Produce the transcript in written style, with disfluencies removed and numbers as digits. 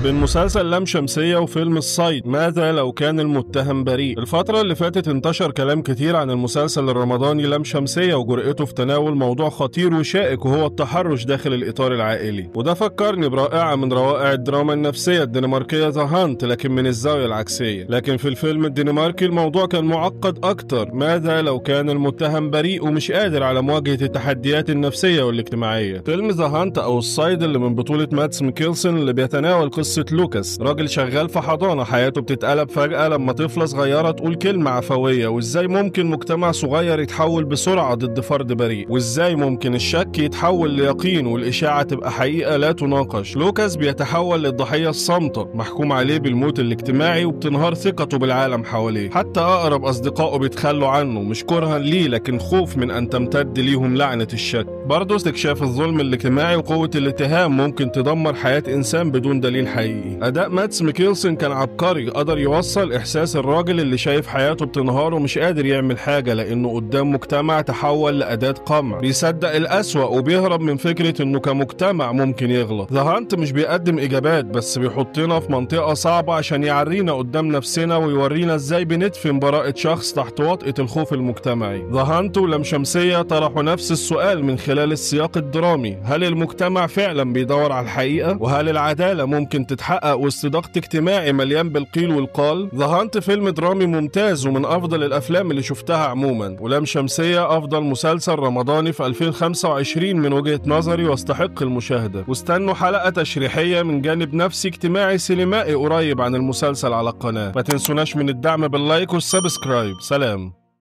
بين مسلسل لام شمسية وفيلم الصيد، ماذا لو كان المتهم بريء؟ الفترة اللي فاتت انتشر كلام كتير عن المسلسل الرمضاني لام شمسية وجرأته في تناول موضوع خطير وشائك وهو التحرش داخل الإطار العائلي، وده فكرني برائعة من روائع الدراما النفسية الدنماركية The Hunt، لكن من الزاوية العكسية. لكن في الفيلم الدنماركي الموضوع كان معقد أكتر، ماذا لو كان المتهم بريء ومش قادر على مواجهة التحديات النفسية والاجتماعية؟ فيلم The Hunt أو الصيد اللي من بطولة ماتس ميكيلسون اللي بيتناول قصة لوكاس، راجل شغال في حضانة حياته بتتقلب فجأة لما طفلة صغيرة تقول كلمة عفوية، وازاي ممكن مجتمع صغير يتحول بسرعة ضد فرد بريء، وازاي ممكن الشك يتحول ليقين والإشاعة تبقى حقيقة لا تناقش. لوكاس بيتحول للضحية الصامتة، محكوم عليه بالموت الاجتماعي وبتنهار ثقته بالعالم حواليه، حتى أقرب أصدقائه بيتخلوا عنه، مش كرها ليه لكن خوف من أن تمتد ليهم لعنة الشك. برضه استكشاف الظلم الاجتماعي وقوة الاتهام ممكن تدمر حياة إنسان بدون دليل حقيقي. أداء ماتس ميكيلسون كان عبقري، قدر يوصل إحساس الراجل اللي شايف حياته بتنهار ومش قادر يعمل حاجة لأنه قدام مجتمع تحول لأداة قمع، بيصدق الأسوأ وبيهرب من فكرة إنه كمجتمع ممكن يغلط. The Hunt مش بيقدم إجابات، بس بيحطنا في منطقة صعبة عشان يعرينا قدام نفسنا ويورينا إزاي بندفن براءة شخص تحت وطأة الخوف المجتمعي. The Hunt ولام شمسية طرحوا نفس السؤال من خلال السياق الدرامي، هل المجتمع فعلا بيدور على الحقيقة؟ وهل العدالة ممكن تتحقق وسط ضغط اجتماعي مليان بالقيل والقال؟ The Hunt فيلم درامي ممتاز ومن أفضل الأفلام اللي شفتها عموما، ولام شمسية أفضل مسلسل رمضاني في 2025 من وجهة نظري واستحق المشاهدة. واستنوا حلقة تشريحية من جانب نفسي اجتماعي سينمائي قريب عن المسلسل على القناة. ما تنسوناش من الدعم بال like وال subscribe. سلام.